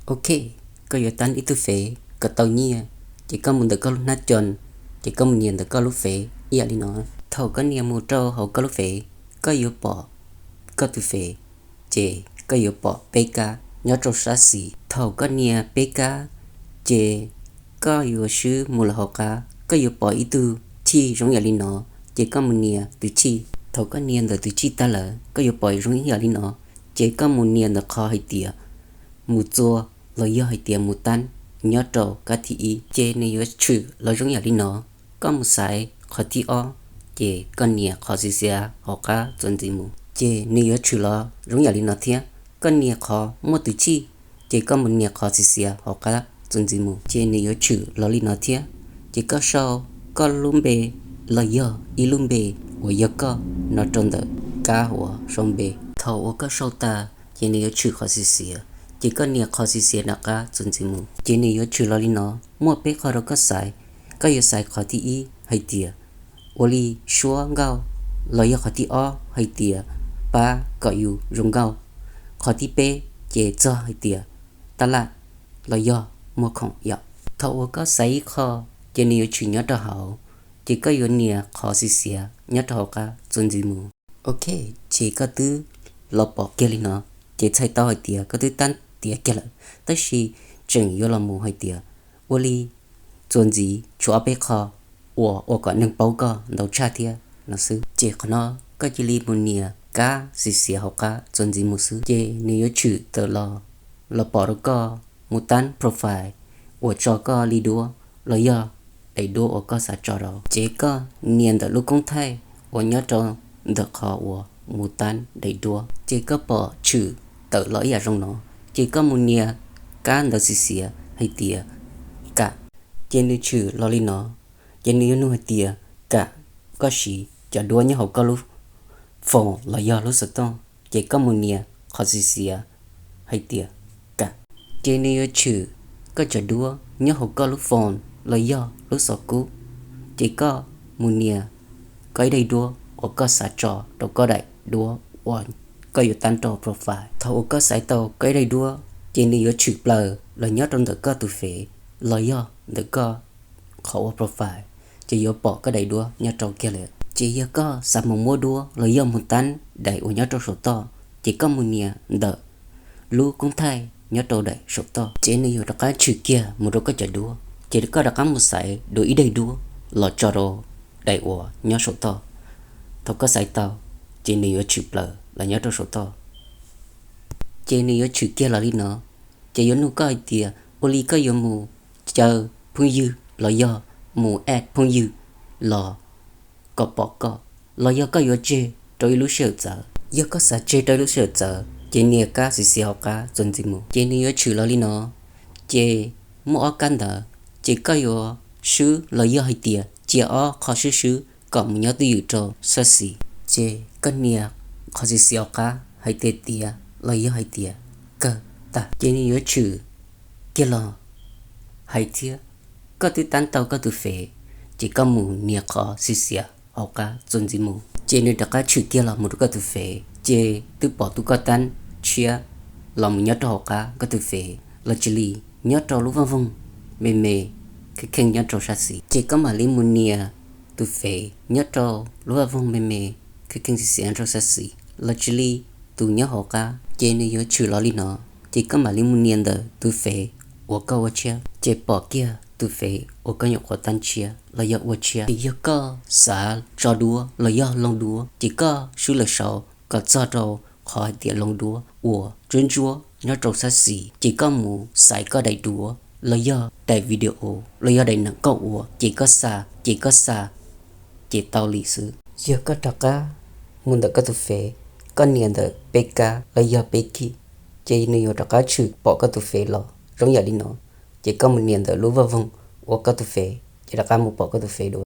Ok, koj yuav tab ib tug fev kom tau nyiaj, ces koj mus ntawm koj lub hnab co, ces koj mus nias ntawm koj lub fev ib yam li no. Thaum koj nias mus rau hauv koj lub fev, koj yuav pom koj tus fev, ces koj yuav pom peb kab nyob rau sab xis. Thaum koj nias peb kab, ces koj yuav swb mus lawm hauv qab, koj yuav pom ib tug chij zoo yam li no, ces koj mus nias tus chij. Thaum koj nias ntawm tus chij tag lawm, koj yuav pom zoo ib yam li no, ces koj mus nias ntawm qhov hais tias mus txua los yog hais tias mus tab nyob rau kab thib ib, ces nws yuav tshwm los zoo yam li no. Koj mus xaiv qhov thib ob, ces koj nias qhov xiav xiav hauv qab txuas ntxiv mus, ces nws yuav tshwm los zoo yam li no thiab. Koj nias qhov muaj tus chij, ces koj mus nias qhov xiav xiav hauv qab txuas ntxiv mus, ces nws yuav tshwm los li no thiab. Ces koj sau koj lub npe los yog ib lub npe uas yog koj no rau ntawm kab uas sau npe. Thaum uas koj sau tas, ces nws yuav tshwm qhov xiav xiav, ces koj nias qhov xiav xiav nram qab txuas ntxiv mus, ces nws yuav tshwm los li no. Muaj peb qhov rau koj xaiv, koj yuav xaiv qhov thib ib hais tias ua li suab nkauj, los yog qhov thib ob hais tias pab kom yus zoo nkauj, qhov thib peb ces txog hais tias tab laj los yog muag khoom yom. Thaum uas koj xaiv ib qho, ces nws yuav tshwm nyob rau hauv, ces koj yuav nias qhov xiav xiav nyob rau hauv qab txuas ntxiv mus. Ok, ces koj twb los pom kiag li no, ces txhais tau hais tias koj twb tab tiav kiag lawm, tab sis tseem yuav los mus hais tias ua li txuas ntxiv tshuav ob peb qho uas ua kom neeg paub koj ntau tshaj thiab no xwb. Ces qhov no koj cia li mus nias kab xiav xiav hauv qab txuas ntxiv mus xwb, ces nws yuav tshwm tawm los, los pom rau koj mus tab profile uas tso koj li duab los yog daim duab uas koj xav tso rau. Ces koj nias ntawm lub koob thaij uas nyob rau ntawm qhov uas mus tab daim duab, ces koj pom tshwm tawm los ib yam zoo no. Ces koj mus nias kab ntawd xiav xiav hais tias kam, ces nws tshwm los li no. Ces nws yuav nug hais tias kam koj siv cov duab nyob hauv koj lub phone los yog lub xov tooj, ces koj mus nias qhov xiav xiav hais tias kam, ces nws yuav tshwm koj cov duab nyob hauv koj lub phone los yog lub xov kub, ces koj mus nias koj ib daim duab uas koj xav tso rau koj daim duab uas koj yuav tab rau profile. Thaum uas koj xaiv tau koj ib daim duab, ces nws yuav tshwm plaws los nyob rau ntawm koj tus fev los yog ntawm koj qhov ua profile, ces yuav pom koj daim duab nyob rau kiag lawm. Ces yog koj xav mus muab duab los yog mus tab daim uas nyob rau saum toj, ces koj mus nias ntawm lub koob thaij nyob rau daim saum toj, ces nws yuav rov qab tshwm kiag mus rau koj cov duab, ces koj rov qab mus xaiv dua ib daim duab los tso rau daim uas nyob saum toj. Thaum koj xaiv tau, ces nws yuav tshwm plaws los nyob rau saum toj, ces nws yuav tshwm kiag los li no. Ces yuav nug koj hais tias ua li koj yuav mus caw phooj ywg los yog mus add phooj ywg los kom pom koj, los yog koj yuav tseg rau ib lub sij hawm txawv. Yog koj xav tseg rau ib lub sij hawm txawv, ces nias kab xiav xiav hauv qab txuas ntxiv mus, ces nws yuav tshwm los li no. Ces muaj ob kab ntawd, ces koj yuav swb los yog hais tias cia ob qho swb swb kom mus nyob twj ywm rau sab xis. Ces koj nias qhov xiav xiav hauv qab hais tias tiav los yog hais tias kawg tag, ces nws yuav tshwm kiag los hais thiab koj twb tab tau koj tus fev, ces koj mus nias qhov xiav xiav hauv qab txuas ntxiv mus, ces nws rov qab tshwm kiag los mus rau koj tus fev, ces twb pom tus koj tab tshiab los mus nyob rau hauv qab koj tus fev los tsis li nyob rau lub vaj voog me me kheej kheej nyob rau sab xis. Ces koj mam li mus nias tus fev nyob rau lub vaj voog me me kheej kheej xiav xiav nyob rau sab xis los tsis li tus nyob hauv qab, ces nws yuav tshwm los li no. Ces koj mam li mus nias ntawm tus fev uas koj ua tshiab, ces pom kiag tus fev uas koj nyuam qhuav tab tshiab los yog ua tshiab. Ces yog koj xav tso duab los yog loo duab, ces koj swb lawm saud kom txog rau qhov hais tias loo duab uas ntsuab ntsuab nyob rau sab xis, ces koj mus xaiv koj daim duab los yog daim video los yog daim neem koj ua, ces koj xa, ces koj xa, ces tau li xwb. Yog koj rov qab mus ntawm koj tus fev, koj nias ntawm peb kab los yog peb khij, ces nws yuav rov qab tshwm pom koj tus fev los zoo yam li no. Ces koj mus nias ntawm lub vaj voog uas koj tus fev, ces rov qab mus pom koj tus fev dua.